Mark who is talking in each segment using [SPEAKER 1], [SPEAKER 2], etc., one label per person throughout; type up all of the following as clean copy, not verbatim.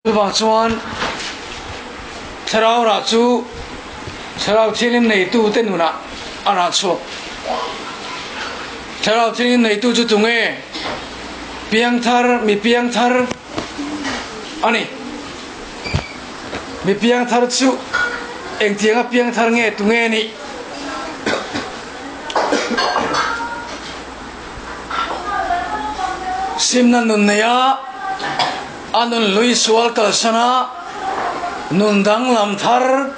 [SPEAKER 1] Chuvang chuan Thlarau rah chu Thlarau Thianghlim neitute nunah a rah chhuak. Thlarau Thianghlim neitu chu tunge? Piangthar, mi piangthar a ni. Mi piangthar chu engtianga piangthar nge tunge nih? Simna nun neia a nun hlui sual kalsana nun danglam thar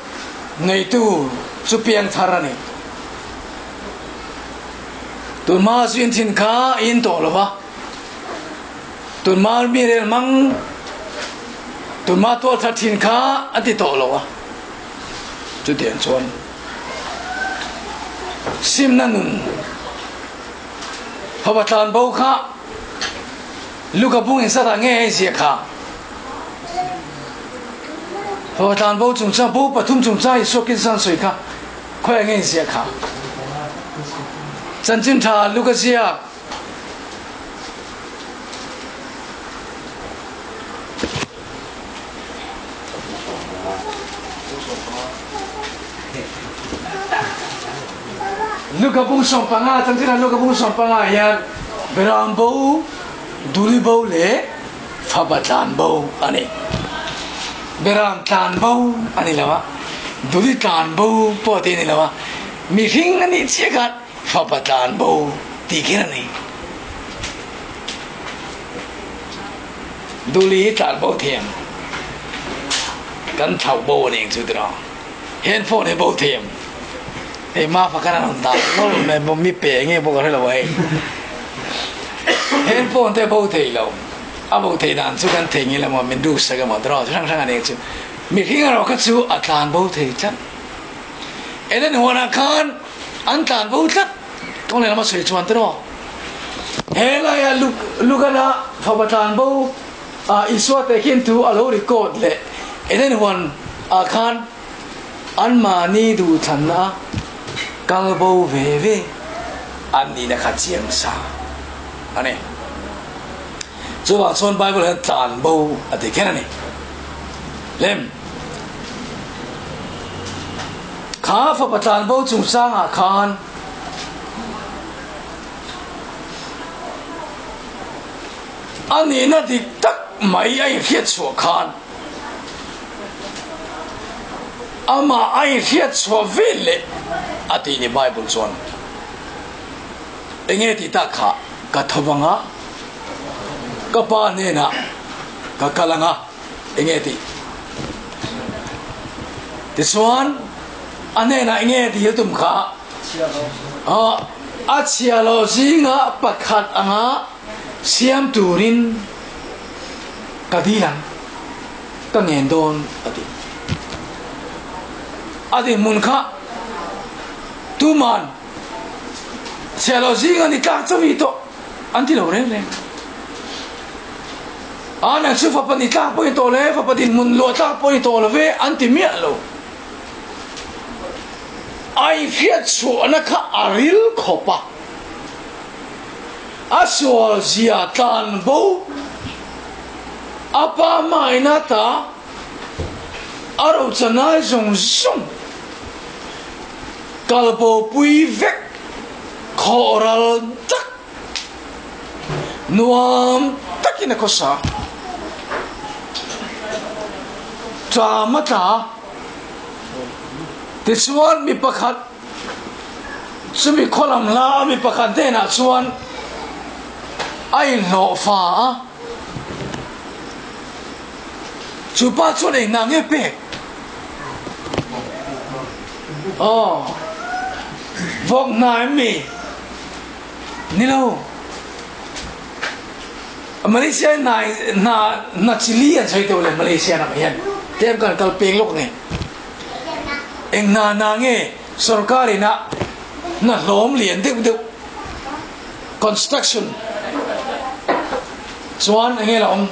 [SPEAKER 1] neitu chu piang thar a ni. Tunhma chu in thin kha a in tawh lo va, tunhma mi rel hmang, tunhma tual that thin kha a ti tawh lo a, chutiang chuan simna nun Fapa tlan bo kha Luka bung in satah nge hei ziah kha? Fapa tlan bo chungchang bo pathum chungchang Isua kinsan sawi kha khawiah nge in ziah kha? Chanchin tha Luka ziak Luka bung 15 chanchin ah Luka bung 15 hian Beram bo, Duli bo leh Fapa tlan bo a ni. Beram tlan bo a ni lo a, Duli tlan bo pawh tih a ni lo a, mihring a nih chiah khan Fapa tlan bo tih kher a ni. Duli hi tlan bo thiam kan thlauh bo a ni ang chu tiraw. Hen phone hi bo thiam hei ma fa kan an dah nawlh mai maw mi pe nge pawh ka hre lo hei. Hen phone te bo thei lo a bo thei dan chu kan thei ngil emaw min duhsak emaw tiraw chi hrang hrang a ni ang chu. Mihring erawh kha chu a tlan bo thei tlat. Eden huanah khan an tlan bo tlat kawng lehlam a sawi chuan tiraw. He laia Lugana fapa tlan bo ah Isua tehkhin thu a lo record leh Eden huan ah khan anmahni duhthlanna a kal bo ve ve an nihna kha chiang sa a ni. Chuvang chuan Bible hian tlan bo a ti kher a ni. Lem. Kha fapa tlan bo chungchangah khan A nihna dik tak mai a inhriat chhuah khan amah a inhriat chhuah vel leh a tih ni Bible chuan enge tih tak kha ka tho vang a, ka pa hnenah ka kal ang a, enge tih tichuan a hnenah enge dil tum kha a chhia lo zinga pakhat anga siam turin ka dil ang, ka ngen dawn a ti. A dinhmun kha tuman chhia lo zinga ni tlak chawi tawh an ti lo reng reng. A nang chu fapa ni tlak pawh i tawh le, fapa dinhmun luah tlak pawh i tawh lo ve an ti miah lo. A inhriat chhuahna kha a ril khawp a, a sual zia tlan bo, a pa hmaina ta a rochanai zawng zawng kalbopui vek khawhral tak nuam takin a khawsa. Tlam a tla. Tichuan mi pakhat chumi khaw lam hla a mi pakhat hnenah chuan a inhlawh fa a, chu pa chuan engah nge pek? Aw, vawk hna em mi? Ni lo. Malaysia in hna hna hna chili an sawi teuh le Malaysia ramah hian tlem kan kal peng lawk nge. Eng hna hna nge sorkar in a hna hlawm lian deuh deuh construction chuan enge la awm.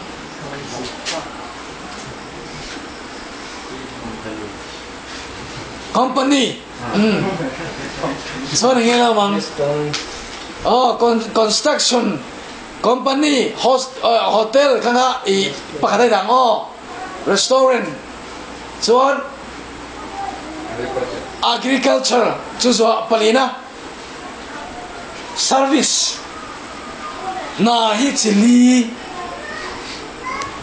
[SPEAKER 1] Company umm chuan enge la awm ang aw construction. Company host hotel kha nga i pakhat ai dang aw. Restaurant chuan Agriculture chu zuah palina Service hna hi chi li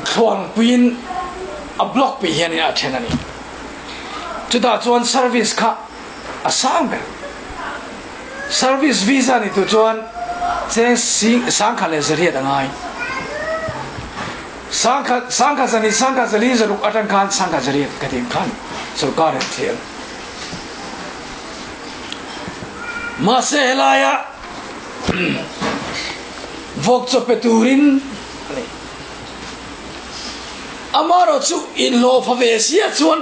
[SPEAKER 1] thluangpuiin a block pih hianin a then a ni. Chutah chuan service kha a sang ber. Service visa ni tur chuan cheng 1800 a ngai. Sangkhat sangkhat zani sangkhat zali zaruk atang khan sangkhat zariat ka ti khan sorkar in thlir. Mahse helaia vawk chaw pe turin a ni. Amaherawh chu inhlawhfa ve sia chuan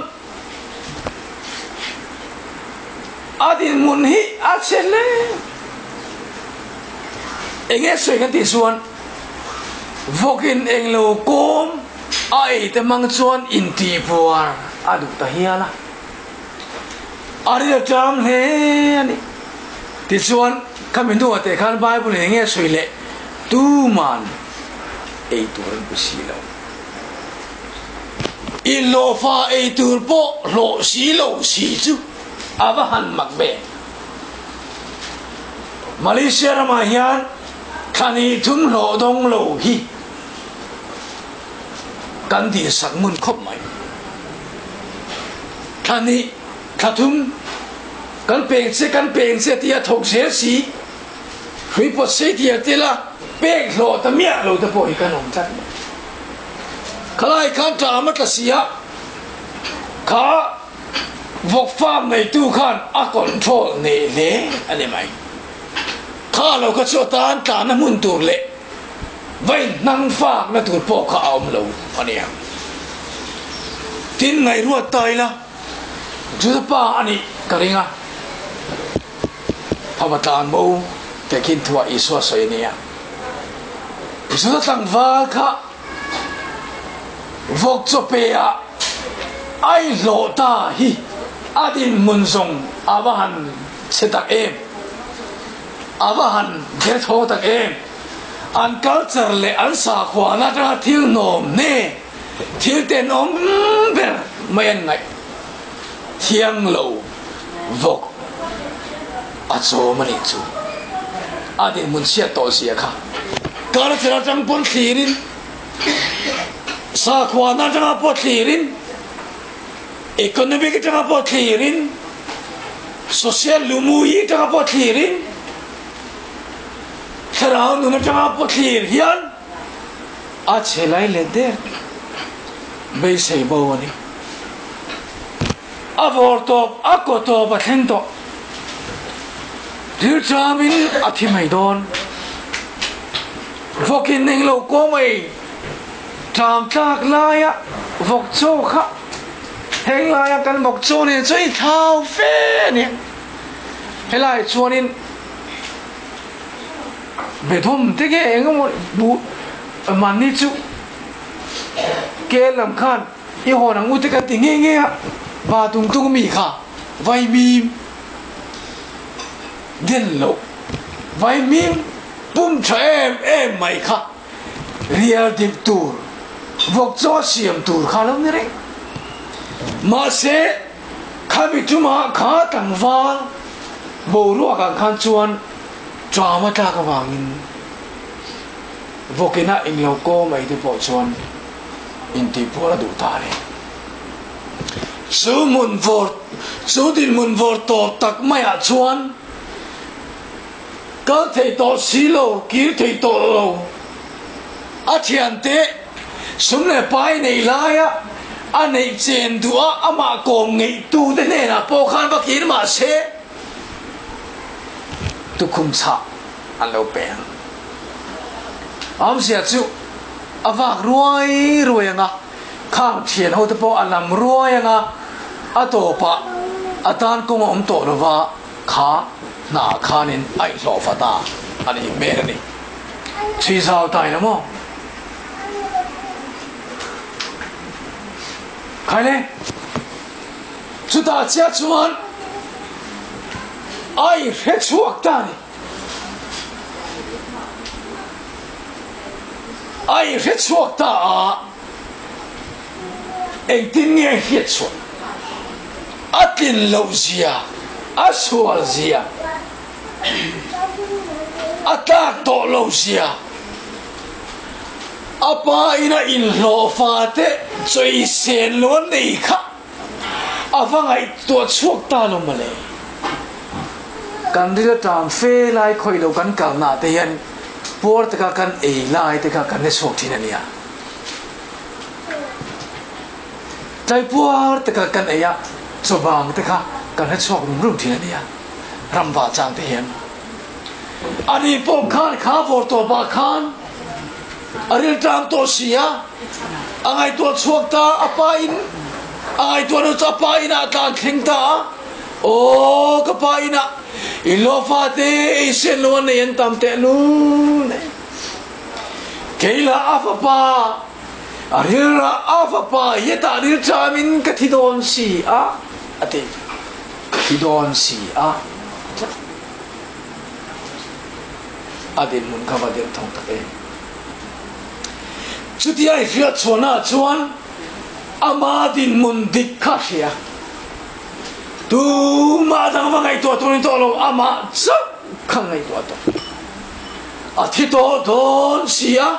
[SPEAKER 1] a dinhmun hi a chhe hle. Enge sawi kan tih chuan vawkin englo kawm a ei te hmang chuan intihbuar a duh ta hial a, a ril ṭam hle a ni. Tichuan khami hnuah teh khan Bible in enge sawi leh tuman ei tur an pe si lo. Inhlawhfa ei tur pawh hlawh si lo si chu a va han mak ve. Malaysia ramah hian thlani thum hlawh dawng lo hi kan dihsak ngun khawp mai. Thlani thla thum kan peng che kan peng che tia thawk zel si hrui pawt sei tia tila pek hlawh ta miah lo te pawh hi kan awm tlat mai. Khalai khan ṭam a tla si a, kha Vawk farm neitu khan a control nei hle a ni mai. Kha lo kha chu atan tlanna hmun tur leh vain hnang fakna tur pawh kha a awm lo a ni ang. Tin ngaihruat ta ila Juda pa a nih ka ring a, Phama tlan bo tehkhin thuah Isua sawi a ni a. Juda tlangval kha Vawk chaw pe ah ai hlawh ta hi a dinhmun zawng a va han chhe tak em, a va han derthawng tak em. An culture leh an sakhuana atanga thil hnawm hne, thil tenawm ber mai an ngaih thiang lo vawk a chawm a nih chu. A dinhmun chhiat tawh zia kha culture atang pawn thlirin, Sakhuana atanga pawh thlirin, economic atanga pawh thlirin, social lumui atanga pawh thlirin, thlarau nun atanga pawh thlir hian a chhe lai let der beisei bo a ni. A vawr tawp, a kaw tawp a thleng tawh. Thil chamin a thi mai dawn. Vawkin englo kawng ei ṭam tlak laia vawk chaw kha heng laia kan vawk chaw nen chuan i thau fe a ni. Helai chuanin bedawm te nge eng emaw buh mahni chu kel lam khan i hawn ang u te kan ti nghe nghe a, va tung tung mi kha vaimim den loh vaimim Pum tha em em mai kha rial dip tur, vawk chaw siam tur kha lo ni reng. Mahse, khami tumah kha tlangval boruak ang khan chuan ṭam a tlak avangin vawkina englo kaw mai te pawh chuan intihpuar a duh ta a ni. Chu hmun vawr, chu dinhmun vawr tawp tak maiah chuan Kal thei tawh si lo, kir thei tawh lo. A thiante sum leh pai nei laia a neih chen duh a, amah kawm ngeihtute hnenah pawh khan va kir mah se, tukhum chhah an lo pe ang. Awmzia chu a vak ruai ruai ang a, khang thian hote pawh a lam ruai ang a, a tawpah a tan kawng a awm tawh lo va. Kha hna khanin a inhlawh fat a, a nih hmel a ni. Chhui zau ta ila maw? Khai le, chutah chiah chuan a inhre chhuak ta a ni. A inhre chhuak ta a. Engtin nge a hriat chhuah? A tlin loh zia, a sual zia, a tlak tawh lo zia, a pa ina inhlawh fate chawi sen lo a nei kha a va ngaihtuah chhuak ta lo mawle. Kan ril aṭam fe lai khawih lo kan kalnaah te hian puar taka kan ei lai te kha kan hre chhuak thin a nia. Tlai puar taka kan ei a, chawbang te kha kan hre chhuak rum rum thin a nia. Ramva chang te hian. Ani pawh khan kha vawr tawpah khan a ril tang tawh si a, a ngaihtuah chhuak ta a pa in a ngaihtuah nu chu a pa inah a tlan thleng ta a, Aw ka pa inah i hlawhfa te ei sen lo a nei an tam teh lul e. Kei lah a fapa a rilrah a fapa hetah rilṭam in ka thi dawn si a a ti. Thi dawn si a a dinhmun kha va deuh thawng tak em. Chutia i hriat chhuahna chuan ama dinhmun dik kha hria. Tumah dang va ngaihtuah tur ni tawh lo, amah chauh kha ngaihtuah tawh. A thi tawh dawn si a,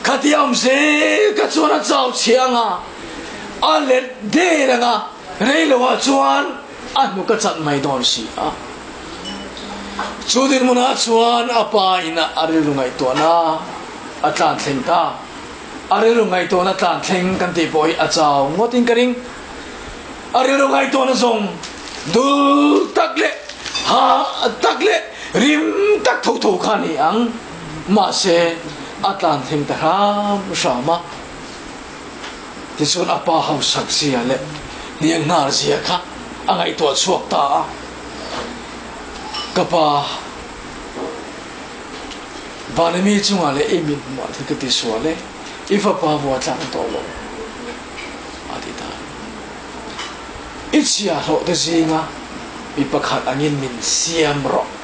[SPEAKER 1] khatia awm zel ka chuan a chau chhia anga, a let der anga, rei loah chuan a hnuk a chat mai dawn si a. Chu dinhmunah chuan a pa in a rilru ngaihtuahna a tlan thleng ta. A rilru ngaihtuahna tlan thleng kan tih pawh hi a chau ngawtin ka ring. A rilru ngaihtuahna zawng dul tak leh ha tak leh rim tak tho tho kha a ni ang. Mahse, a tlan thleng ta hram hram a. Tichuan a pa hausak zia leh hniang hnar zia kha a ngaihtuah chhuak ta a. Ka pa, Vanami chungah leh i mit hmuah thil ka ti sual e, i fapa vua tlang tawh lo, a ti ta. I chhiahhlawh te zinga mi pakhat angin min siam rawh.